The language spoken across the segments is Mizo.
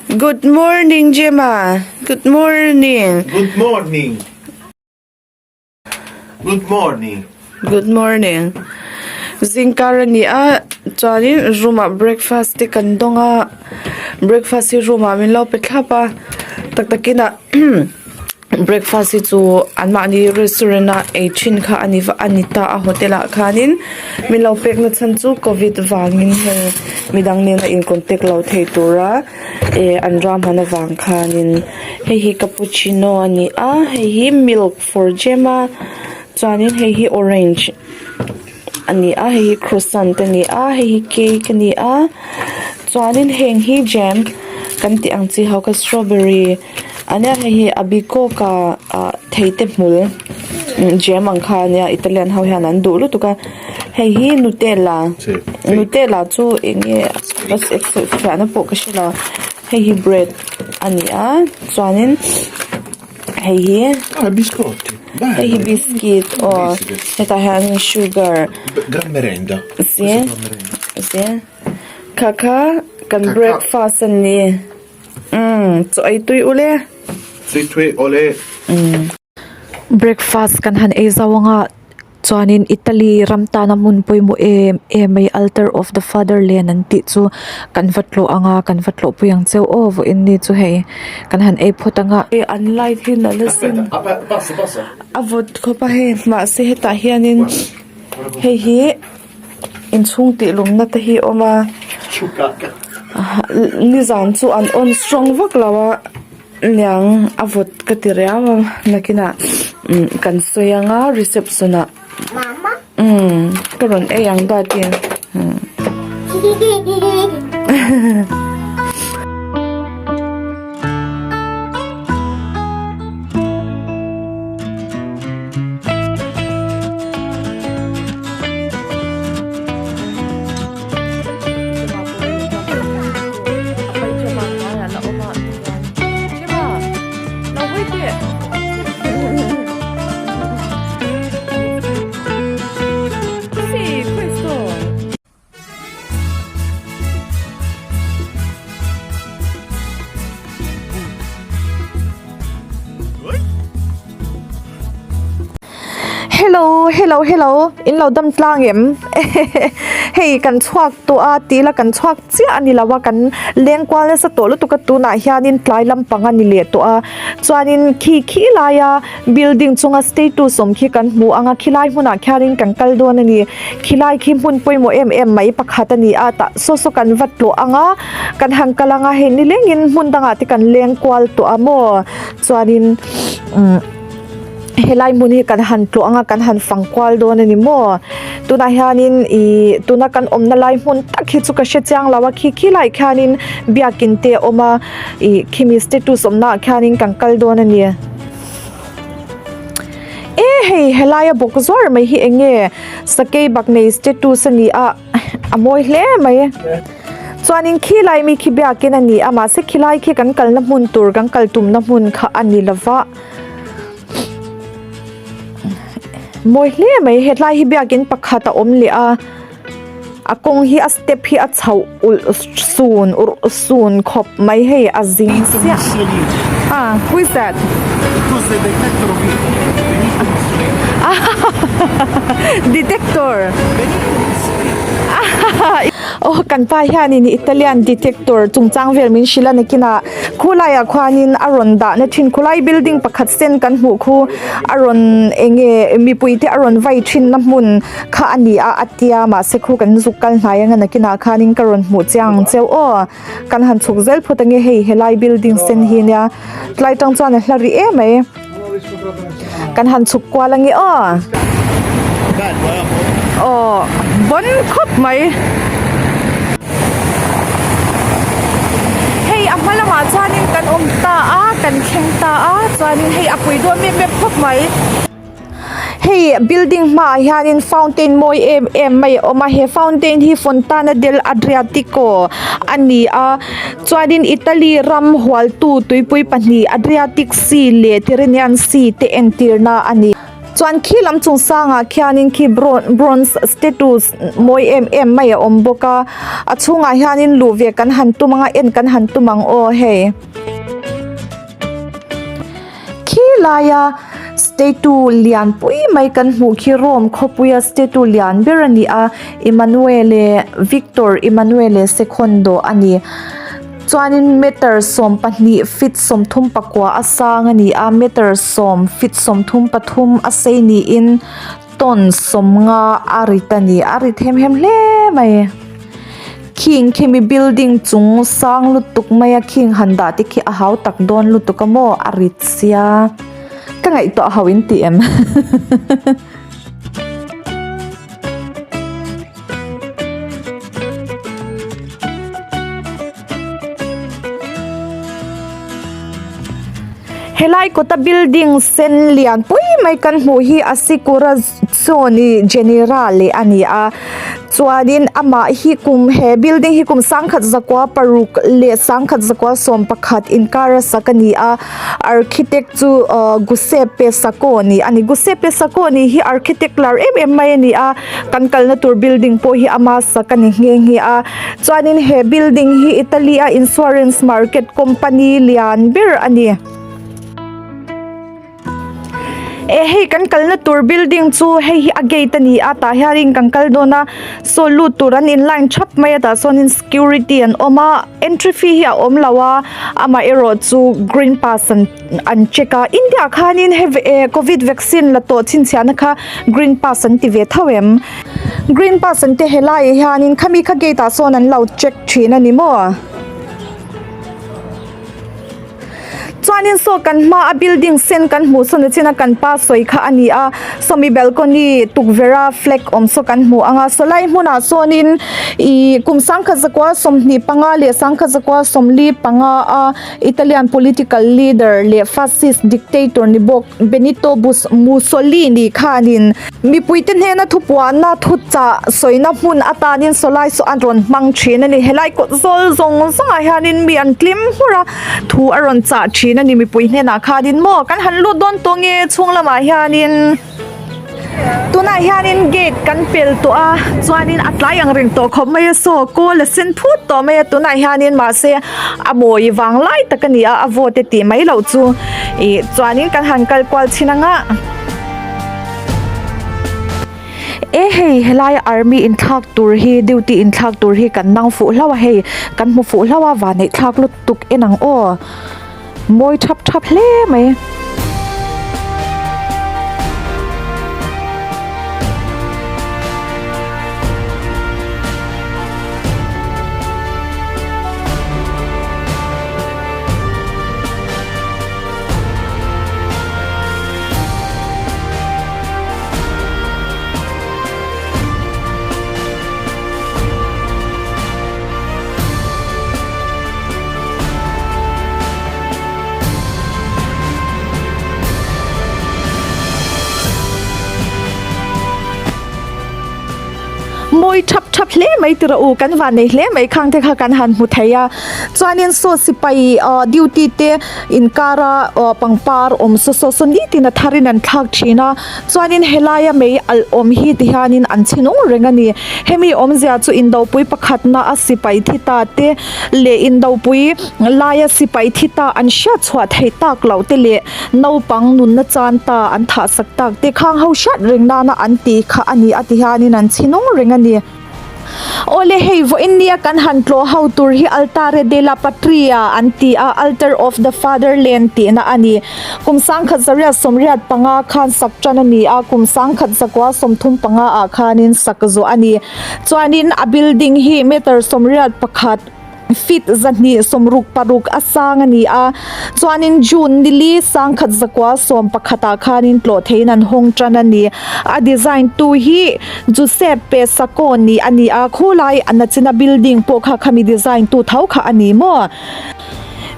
Good morning Gemma. Good morning. Good morning. Good morning. Good morning. Zingkar a ni a chuanin room ah breakfast te kan dawng a breakfast hi room ah min lo pe thlap a tak takin ah breakfast hi chu anmahni restaurant a ei thin kha a ni va a ni ta a hotel ah khanin min lo pek na chhan chu covid vangin hei midang nena in contact lo thei tura eh an ram han avang khanin hei hi cappuccino a ni a hei hi milk for jam a chuanin hei hi orange a ni a hei hi croissant a ni a hei hi cake a ni a chuanin heng hi jam kan tih ang chi ho kha strawberry. Ania hei hi a bikawk ah ah thei te hmul jam ang kha ania Italian ho hian an duh lutuk a hei hi nutella nutella chu eng nge fiahna pawh ka hre lo hei hi bread a ni a chuanin hei hi hei hi biscuit aw hetah hian sugar kha kha kan breakfast a ni. Umm chaw ei tui ule. Tui tui awle. Umm. Breakfast kan han ei zau anga chuanin Italy ram tana hmun pawimawh em em mai altar of the father len an tih chu kan va tlawh anga kan va tlawh pui ang cheu aw vawiin ni chu hei kan han ei phawt anga. Hei an light hi nalh a sin a vawt khawp a hei mahse hetah hianin hei hi. Inchhung tih lumna te hi a awm a nizan chu an on strong vak lo a niang a vawt ka ti riau a nakinah umm kan sawi anga reception ah umm ka rawn ei ang dati umm. Hello hello hello in lo dam tlang em hei kan chhuak tawh a tih ila kan chhuak chiah a ni lo a kan leng kual nasa tawh lutuk a tunah hianin tlai lampang a ni leh tawh a chuanin khi khi laia building chunga status awm khi kan hmu ang a khilai hmunah khianin kan kal dawn a ni. Khilai khi hmun pawimawh em em mai pakhat a ni a tah saw saw kan va tlawh ang a kan han kal ang a hei nilengin hmun dangah te kan leng kual tawh a maw chuanin umm helai hmun hi kan han tlawh ang a kan han fang kual dawn a ni maw tunah hianin ihh tuna kan awmna lai hmun tak hi chu ka hre chiang lo a khi khilaiah khianin biakin te a awm a ih khimi status awmna ah khianin kan kal dawn a ni. E hei helaia bawk zuar mai hi eng nge sakei bak nei status a ni a a mawi hle mai chuanin khilai mi khi biakin a ni a mahse khilai khi kan kalna hmun tur kan kal tumna hmun kha a ni lova mawi hle mai hetlai hi biakin pakhat a awm leh a a kawng hi a step hi a chhoh ulh sun urh sun khawp mai hei a zing chiah ah who is that detector aw kan pa hianin Italian detector chungchang vel min hrilh a nakinah khulaiah khuanin a rawn dah na thin khulai building pakhat sen kan hmuh khu a rawn eng nge mipui te a rawn vai thin na hmun. Kha a ni a a tia mahse khu kan zuk kal hnai anga nakinah khanin ka rawn hmuh chiang ang cheu aw kan han chhuk zel phawt ange hei helai building sen hi nia tlai tang chuan a hla rih em mai kan han chhuk kual ange aw aw bawn khawp mai hei a hma lamah chuanin kan awm ta a kan thleng ta a chuanin hei a pui dawn mep mep khawp mai. Hei building hmaah hianin fountain mawi em em mai a awm a he fountain hi Fontana del Adriatico a ni a chuanin Italy ram hualtu tuipui pahnih Adriatic Sea leh Tyrrhenian Sea te entirna a ni. Chuan khi lam chung sangah khianin khi bronze statue mawi em em mai a awm bawk a a chhungah hianin luh ve kan han tum ang a en kan han tum ang aw hei. Khi laia statue lian pui mai kan hmuh khi Rome khawpuia statue lian ber a ni a Emanuele Victor Emanuele Secondo a ni. Chuanin meter 12 feet 39 a sang a ni a meter 10 feet 33 a sei niin ton 50 a rit a ni a rit hem hem hle mai. Khing khimi building chung sang lutuk mai a khing han dah te khi a hau tak dawn lutuk a maw a rit sia ka ngaihtuah ho in ti em. Helai kawta building sen lian pui mai kan hmuh hi a sikura chawni generale a ni a chuanin amah hi kum he building hi kum sangkhat zakua paruk leh sangkhat zakua sawmpakhat inkar a sak a ni a architect chu ahh Giuseppe Sacconi a ni Giuseppe Sacconi hi architect lar em em mai a ni a kan kalna tur building pawh hi ama sak a ni nghe nghe a chuanin he building hi Italy a insurance market company lian ber a ni. Eh hei kan kalna tur building chu hei hi a gate a ni a tah hianin kan kal dawn a saw lut tur an in line thap mai a tah sawnin security an awm a entry fee hi a awm lo a amaherawh chu green pass an an check a India ah khanin he eh covid vaccine la tawh chhinchhiahna kha green pass an ti ve tho em green pass an ti helaiah hianin khami kha gate ah sawn an lo check thin a ni maw. Chuanin saw kan hma a building sen kan hmuh sawn chin a kan pa sawi kha a ni a sawmi balcony tukverh a flag awm saw kan hmu ang a sawlai hmunah sawnin ihh kum sangkhat zakua 25 leh sangkhat zakua 45 a Italian political leader leh fascist dictator ni bawk Benito Mussolini khanin Mipuite hnena thupuahna thuchah sawina hmun atanin sawlai saw an rawn hmang thin a ni. Helai kawt zawl zawng zawngah hianin mi an tlim hmur a, thu a rawn chah thin a ni mipui hnenah khanin maw kan han lut dawn tawh nge chhung lamah hianin tunah hianin gate kan pel tawh a chuanin a tlai ang reng tawh khawp mai a saw kawl a sen phut tawh mai a tunah hianin mahse a mawi vang lai tak a ni a a vote tih mai loh chu ih chuanin kan han kal kual chhin ang a. E hei helaia army inthlak tur hi duty inthlak tur hi kan nang fuh hlauh a hei kan hmu fuh hlauh a vanneih thlak lutuk en ang aw mawi thap thap hle mai. Mawi thap thap hle mai tira u kan van nei hle mai khang te kha kan han hmu thei a chuanin saw sipai ah duty te inkara aw pangpar awm saw saw saw nitin a tharin an thlak thin a chuanin helaia mei alh awm hi ti hianin an chhi nung reng a ni hemi awmzia chu indopui pakhatna a sipai thi ta te leh indopui laia sipai thi ta an hriat chhuah theih tak loh te leh naupang nunna chan ta an thah sak tak te khang ho hriat reng nana an tih kha a ni a ti hianin an chhi nung reng a ni. Awle hei vawiin nia kan han tlawh ho tur hi Altare della Patria an ti a, Altar of the Fatherland tihna a ni. Kum sangkhat zariat 85 khan sak tan a ni a, kum sangkhat zakua 35 ah khanin sak zawh a ni. Chuanin a building hi meter 81 Feet 266 a sang a ni a, chuanin June nili sangkhat zakua 11 ah khanin tlawh theiin an hawng tan a ni. A design tu hi Giuseppe Sacconi a ni a, khulai a nachina building pawh kha khami design tu tho kha a ni maw?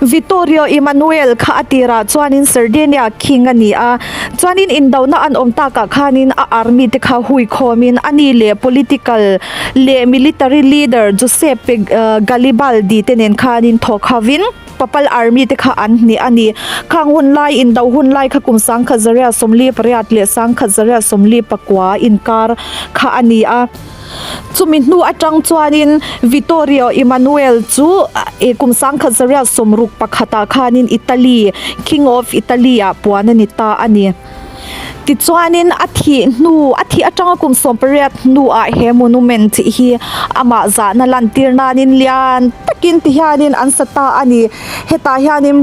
Vittorio Emanuele kha a tirah chuanin Sardinia king a ni a, chuanin indona an awm takah khanin a army te kha hui khawmin a ni leh political leh military leader Giuseppe Garibaldi te nen khanin thawk hovin Papal army te kha an hnih a ni. Khang hun lai indo hun lai kha kum 1848 leh 1849 inkar kha a ni a. Chumi hnu atang chuanin Vittorio Emanuele chu kum 1961 ah khanin Italy, King of Italy ah puan a ni ta a ni. Tichuanin a thih hnu, a thih atanga kum 18 hnuah he monument hi amah zahna lantir nanin lian takin ti hianin an sa ta a ni. Hetah hianin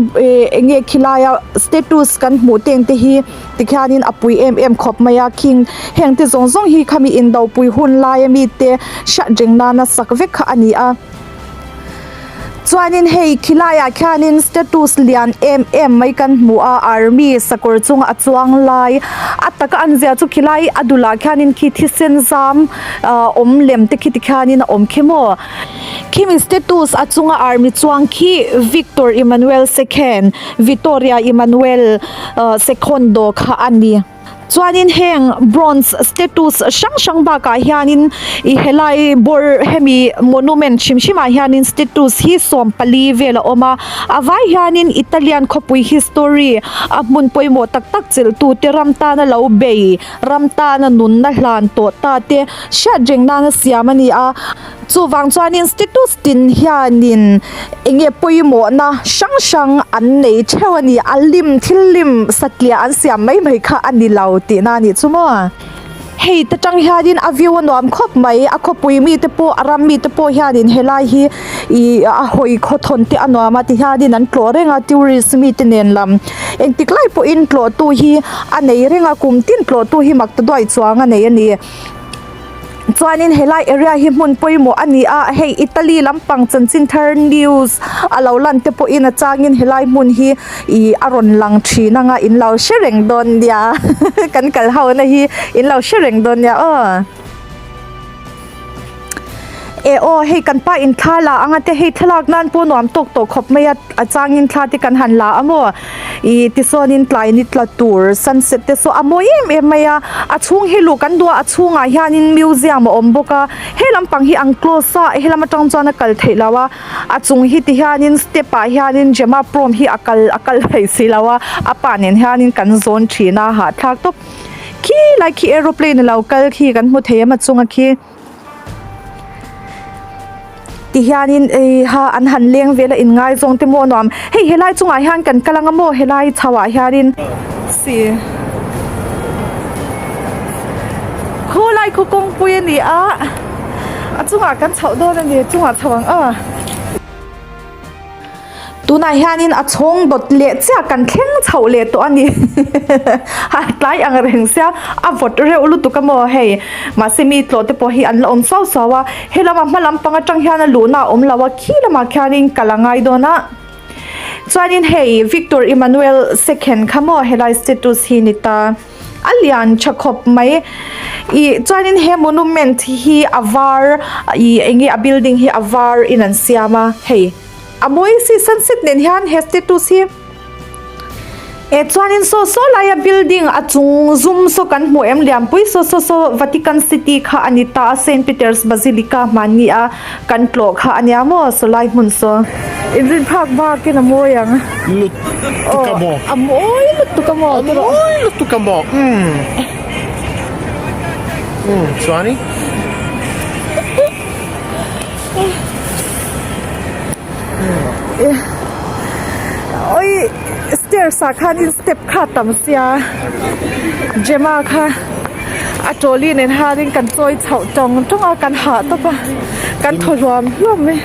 eng nge khilaia status kan hmuh teng te hi Tikhianin a pui em em khawp mai a, khing heng te zawng zawng hi khami indopui hun laia mite hriat reng nana sak vek kha a ni a. Chuanin hei khilaiah khianin status lian em em mai kan hmu a, army sakawr chunga a chuang lai a taka an zia chu khilai a dulah khianin khi thisen zam ah awm lem te khi tikhianin a awm khi maw. Khimi status a chunga army chuang khi Victor Emmanuel Second, Vittoria Emmanuel Secondo kha a ni. Chuanin heng bronze status hrang hrang bakah hianin ih helai bawr hemi monument hrim hrimah hianin status hi 14 vel a awm a, a vai hianin Italian khawpui history a hmun pawimawh tak tak chelh tute ram tana lo bei ram tana nunna hlan tawh ta te hriat reng nana siam a ni a. Chuvang chuanin status tin hianin eng nge pawimawhna hrang hrang an nei theuh a ni, a lim thil lim satliah an siam mai mai kha a ni lo tihna a nih chu maw. Hei te tang hianin a view a nuam khawp mai, a khawpui mite pawh a ram mite pawh hianin helai hi ih a hawi khawthawn te a nuam a ti hianin an tlawh reng a tourist mite nen lam engtik lai pawhin tlawhtu hi a nei reng a kum tin tlawhtu hi mak ta duai chuang a nei a ni. Chuanin helai area hi hmun pawimawh a ni a, hei Italy lampang chanchin thar news a lo lan te pawhin a changin helai hmun hi ih a rawn lang thin anga in lo hre reng dawn nia kan kal ho na hi in lo hre reng dawn nia aw. E aw hei kan pa in thla la anga te hei thlalak nan pawh nuam tawk tawh khawp mai a a changin thla te kan han la a maw ih tichuanin tlai ni tla tur sunset te saw a mawi em em mai a a chhung hi luh kan duh a a chhungah hianin museum a awm bawk a he lampang hi an close a helam atang chuan a kal theih loh a a chung hi ti hianin step ah hianin Gemma prom hi a kal a kal thei si lo a a pa nen hianin kan zawn thin a hahthlak tawp khi lai khi aeroplane a lo kal khi kan hmu thei em a chunga khi. Ti hianin ei ha an han leng vel a inngaizawng te maw a nuam hei helai chungah hian kan kal anga maw helai chho ah hianin si khulai khaw kawngpui a ni a a chungah kan chhoh dawn a ni chungah chho ang aw. Tunah hianin a chhawng dawt leh chiah kan thleng chhoh leh tawh a ni a tlai ang reng sia a vawt reuh lutuk a maw hei mahse mi tlawh te pawh hi an la awm suau suau a helama hma lampang atang hian a luhna a awm lo a khi lamah khianin kal a ngai dawn a chuanin hei Victor Emmanuel second kha maw helai status hi ni ta. A lian tha khawp mai ih chuanin he monument hi a var ih eng nge a building hi a var in an siam a hei a mawi si sunset nen hian he status hi eh chuanin saw saw laia building a chung zum saw kan hmuh em lianpui saw saw saw Vatican city kha a ni ta a Saint Peter's Basilica hmanni a kan tlawh kha a nia maw saw lai hmun saw. Inrin phak bakin a mawi ang. Lutuk a maw. A mawi lutuk a maw. A mawi lutuk a maw. Umm. Umm chuani. Oi stairs ah khanin step kha a tam sia Gemma kha a trolley nen hianin kan chawi chhoh tawng tawng a kan hah tawp a kan thaw hluam hluam mai.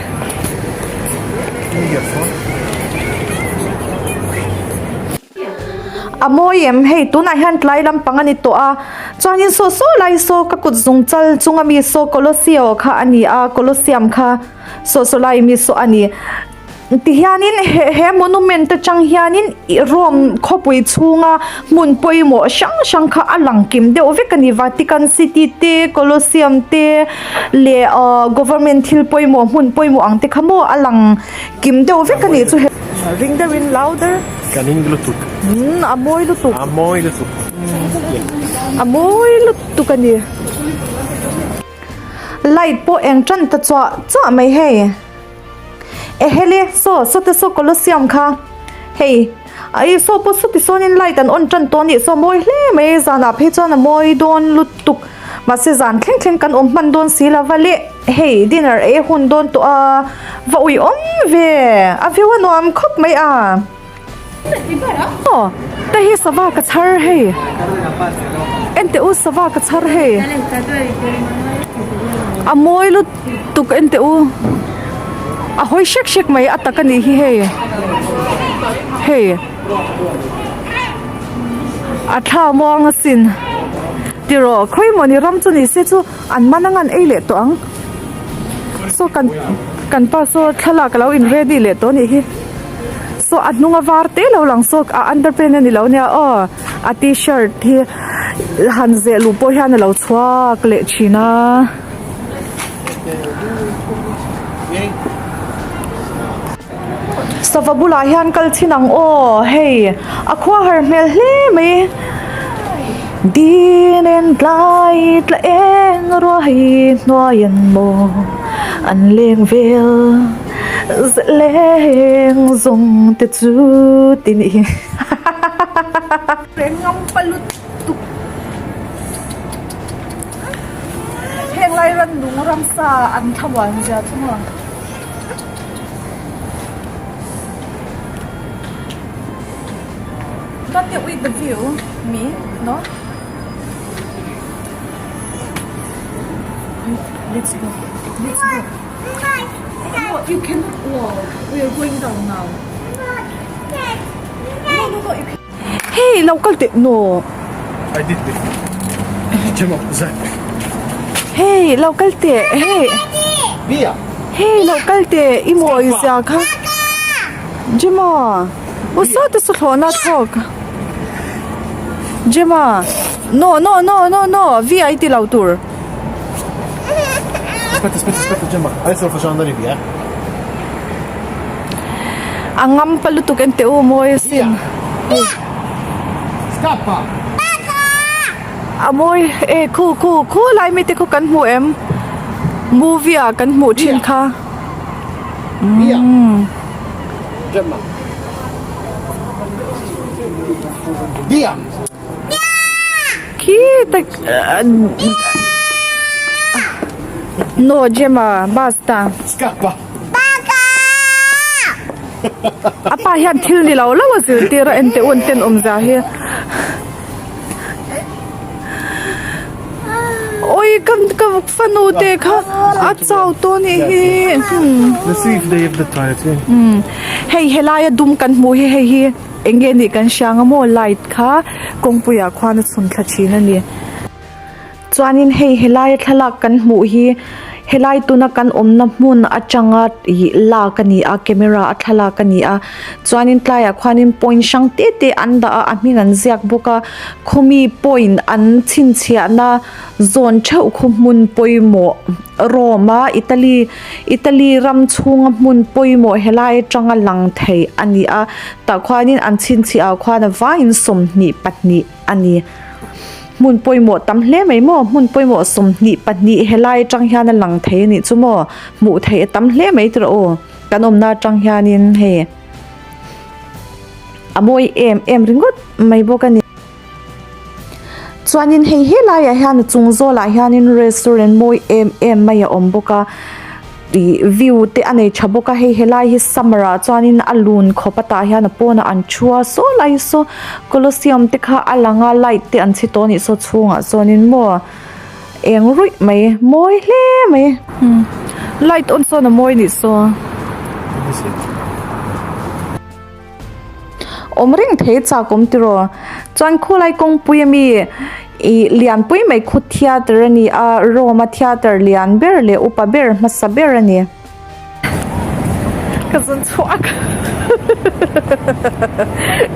A mawi em hei tunah hian tlai lampang a ni tawh a chuanin saw saw lai saw ka kut zung chal chunga mi saw Colosio kha a ni a Colosseum kha saw saw lai mi saw a ni. Tihianin he he monument atang hianin Rome khawpui chhunga hmun pawimawh hrang hrang kha a lang kim deuh vek a ni Vatican city te Colosseum te leh ahh government thil pawimawh hmun pawimawh ang te kha maw a lang kim deuh vek a ni chu he ring deuhin louder Kan ing lutuk umm a mawi lutuk a mawi lutuk a mawi lutuk a ni light pawh eng tan ta chuah chuah mai hei. Ehele saw sawte saw Colosseum kha hei ai saw pawh sawti sawnin light an on tan tawh a nih saw mawi hle mai zanah phei chuan a mawi dawn lutuk mahse zan thleng thleng kan awm hman dawn si lova le hei dinner ei a hun dawn tawh a va ui awm ve a view a nuam khawp mai a aw te hi sava ka chhar hei enteh u sava ka chhar hei a mawi lutuk. Tuk en teh u a hawi hrek hrek mai a tak a nih hi hei hei a thla muang asin tiraw khawi mawni ram chu ni se chu an man anga an ei leh tawh ang saw kan kan pa saw thlalak alo in ready leh tawh a nih hi saw a hnung a var te lo lang saw a underpant a ni lo nia aw a tshirt hi han zeh luh pawh hian alo chhuak leh thin a. Sava bulah hian kal chhin ang aw hei a khua har hmel hle mai Din en tlai tla eng ruai hnuai an maw an leng vel zaleng zawng te chu ti nih hi hahahaha. Heng lai rannung ramsa an thlamuan zia chu maw. Not yet with the view, me, no? Let's go. Let's go. No, you cannot walk. We are going down now. No, no, no. You can Hey lo kal teh no. I did it. Jema zai. Hey lo kal teh hey. Via. Hey lo kal teh i mawi zia kha. Jema. U saw te saw thlawh na thawk. Jema. No no no no no via i ti lo tur. Aspetta aspetta aspetta Gemma. Adesso lo facciamo andare via. A ngam pa lutuk en teh u mawi asin. Scappa! A mawi e khu khu khu lai mi te khu kan hmu em movie ah kan hmuh thin kha. Via! Gemma. Via! Khi tak No Gemma basta. Scappa! A pa hian thil ni lo lo a zirtir a en teh u an tenawm zia hi. Awi ka ka fanu te kha a chau tawh a nih hi. Let's see if they have the toilet here. Hei helaia dum kan hmuh hi hei hi eng nge nih kan hria ang a maw light kha kawngpuiah khuan a chhun thla thin a ni. Chuanin hei helaia thlalak kan hmuh hi helai tuna kan awmna hmun atanga ih lak a ni a camera a thlalak a ni a chuanin tlaiah khuanin point hrang te te an dah a a hming an ziak bawk a khawmi point an chhinchhiahna zawn theuh khu hmun pawimawh Rome a Italy Italy ram chhunga hmun pawimawh helai atanga lang thei a ni a tah khuanin an chhinchhiah ah khuan a vaiin 22 a ni. Hmun pawimawh tam hle mai maw? Hmun pawimawh 22 helai atang hian a lang thei a nih chu maw? Hmuh theih a tam hle mai tawh aw. Kan awmna atang hianin hei a mawi em em ringawt mai bawk a ni. Chuanin hei helaiah hian a chung zawlah hianin restaurant mawi em em mai a awm bawk a. Ih view te a nei tha bawk a hei helai hi summer ah chuanin a lun khawp a tah hian a pawnah an thu a saw lai saw colosseum te kha a lang a light te an chhi tawh a nih saw chhungah chuanin maw eng ruih mai mawi hle mai light on sawn a mawi nih saw. Awm reng thei chak awm tiraw? Chuan khawlai kawngpui ami ih lianpui mai khu theatre a ni a, Rome a theatre lian ber leh upa ber hmasa ber a ni. Ka zun chhuak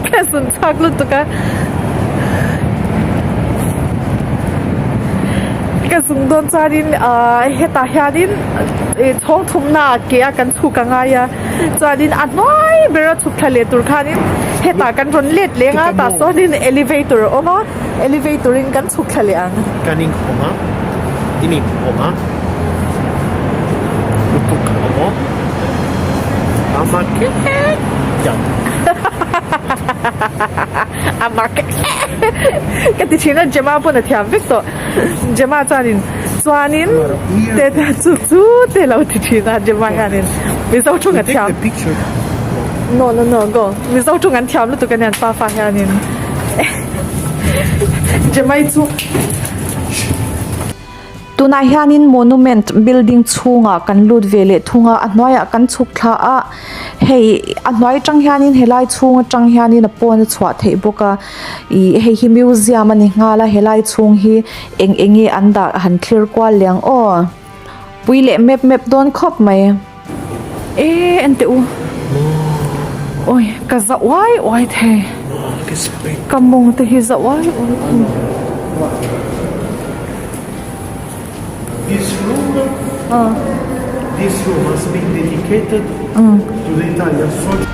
ka zun chhuak lutuk a ka zung dawn chuanin ahh hetah hianin ih chhawng thumna ah ke a kan chhuk a ngai a chuanin a hnuai ber a chhuk thla leh tur khanin hetah kan rawn let leng a tah sawnin elevator a awm a elevator in kan chhuk thla leh ang. Kan inkhawm a, in inkhawm a, lutuk a maw? A mak em A mak ka ti thin a, Gemma pawn a thiam vek tawh. Gemma chuanin chuanin te chu chu te lo ti thin a Gemma hianin Mizo thung a thiam. No no no go Mizo thung an thiam lutuk anian pafa hianin. Gemma chu. Tunah hianin monument building chhungah kan lut ve leh thung a, a hnuaiah kan chhuk thla a, hei a hnuai atang hianin helai chhung atang hianin a pawn a chhuah theih bawk a, ih hei hi museum a ni nghal a helai chhung hi eng eng nge an dah han thlir kual leh ang aw pui leh mep mep dawn khawp mai. E en teh u awi ka za uai uai thei ka mawng te hi za uai uai thei. This room this room has been dedicated to the Italian soldiers.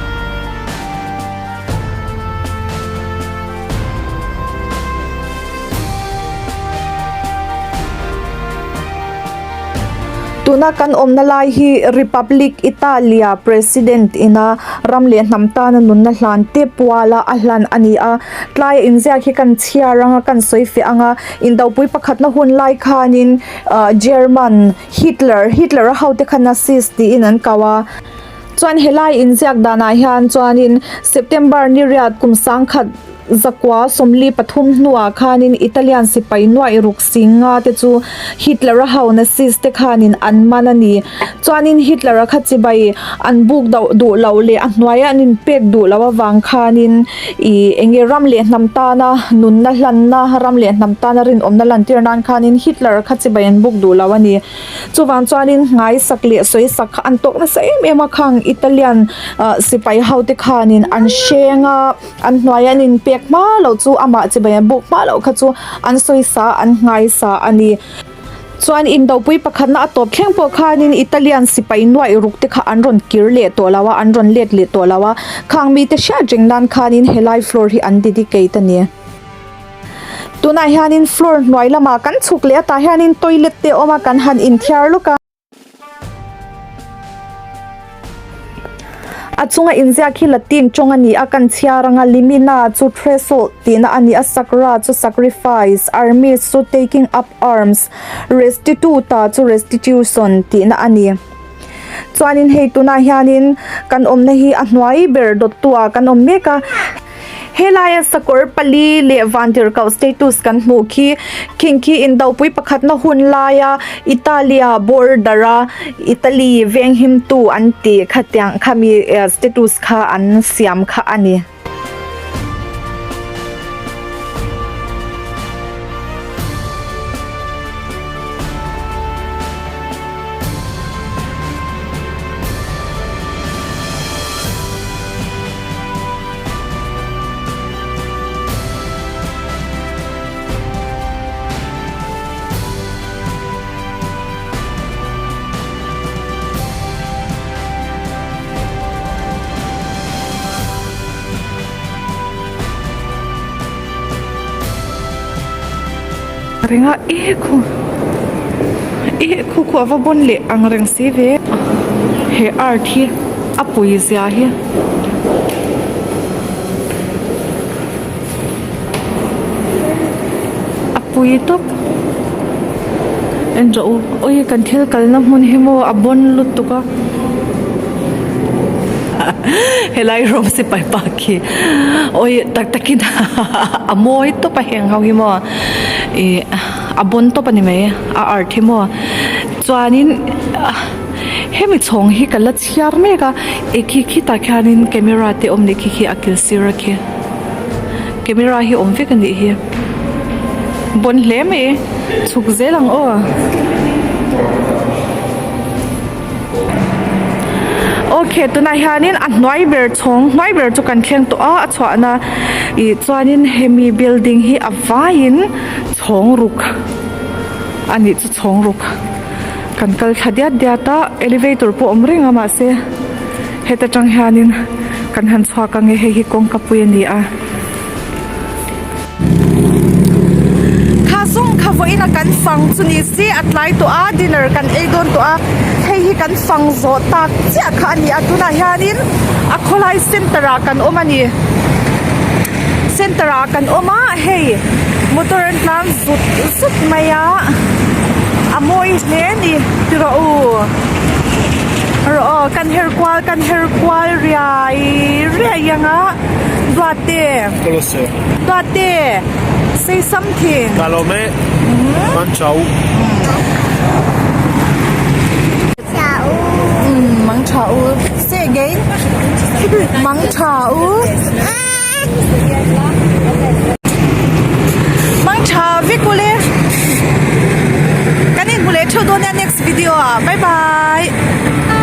Tuna kan awmna lai hi Republic Italia President ina ram leh hnam tana nunna hlan te puala a hlan a ni a. Tlaia inziak hi kan chhiar anga kan sawi feh anga indopui pakhatna hun lai khanin ah German Hitler Hitler a hote kha Nazis tiin an kau a. Chuan helai inziak danah hian chuanin September ni riat kum sangkhat Zakua 43 hnuah khanin Italian sipai nuaih ruk sing nga te chu Hitler-a ho Nazis te khanin an man a ni. Chuanin Hitler-a kha chibai an buk doh duh loh leh a hnuaia an inpek duh loh avang khanin ih enge ram leh hnam tana nunna hlanna, ram leh hnam tana rinawmna lantir nan khanin Hitler-a kha chibai an buk duh lo a ni. Chuvang chuanin nghaisak leh sawisak kha an tawk nasa em em a khang Italian sipai ho te khanin an hreng a. An hnuai an inpek hma loh chu amah chibai an buk hma loh kha chu an sawi sa an nghai sa a ni. Chuan indopui pakhatna a tawp thleng pawh khanin Italian sipai nuaih ruk te kha an rawn kir leh tawh lo a, an rawn let leh tawh lo a, khang mite hriat reng nan khanin helai floor hi an dedicate a ni. Tunah hianin floor hnuai lamah kan chhuk leh a, tah hianin toilet te a awm a, kan han inthiar lawk a. A chunga inziak hi Latin tawng a ni a, kan chhiar anga limina chu threshold tihna a ni a, sacra chu sacrifice, armis chu taking up arms, restituta chu restitution tihna a ni. Chuanin hei tunah hianin kan awmna hi a hnuai ber dawttu ah kan awm mek a. Helaia sakawr pali leh vantirhkoh status kan hmuh khi khing khi indopui pakhatna hun laia Italia border a Italy venghimtu an tih khatiang khami status kha an siam kha a ni. Renga e khu e khu khu a va bawn leh ang reng si ve he art hi a pui zia hi. A pui tawp en rawh u awi kan thil kalna hmun hi maw a bawn lutuk a helai rawng sipai pa khi awi tak takin a mawi tawp a heng ho hi maw ih a bawn tawp a ni mai a art hi maw chuanin. Hemi chhawng hi ka la chhiar mek a e khi khitah khianin camera te awm leh khi khi a kil sir a khi camera hi awm vek a nih hi bawn hle mai chhuk zel ang aw. Ok tunah hianin a hnuai ber chhawng hnuai ber chu kan thleng tawh a a chhuahna ih chuanin hemi building hi a vaiin chhawng ruk a nih chu chhawng ruk kan kal thla diat diat a elevator pawh a awm reng a mahse heta tang hianin kan han chhuak ang e hei hi kawngka pui a ni a. Kha zawng kha vawiin a kan fang chu ni se a tlai tawh a dinner kan ei dawn tawh a hei hi kan fang zawh tak chiah kha a ni a tunah hianin a khawlai center ah kan awm a ni center ah kan awm a hei motor an tlan zut zut mai a a mawi hle a ni ti rawh u rawh aw kan her kual kan her kual riai riai ang a duate. Duate, say something. Ka lawm e, mang tha u. Mang tha u. Say again. Mang tha u. Mang tha vek u le. Kan inhmu leh theuh dawn nia next video ah. Bye bye.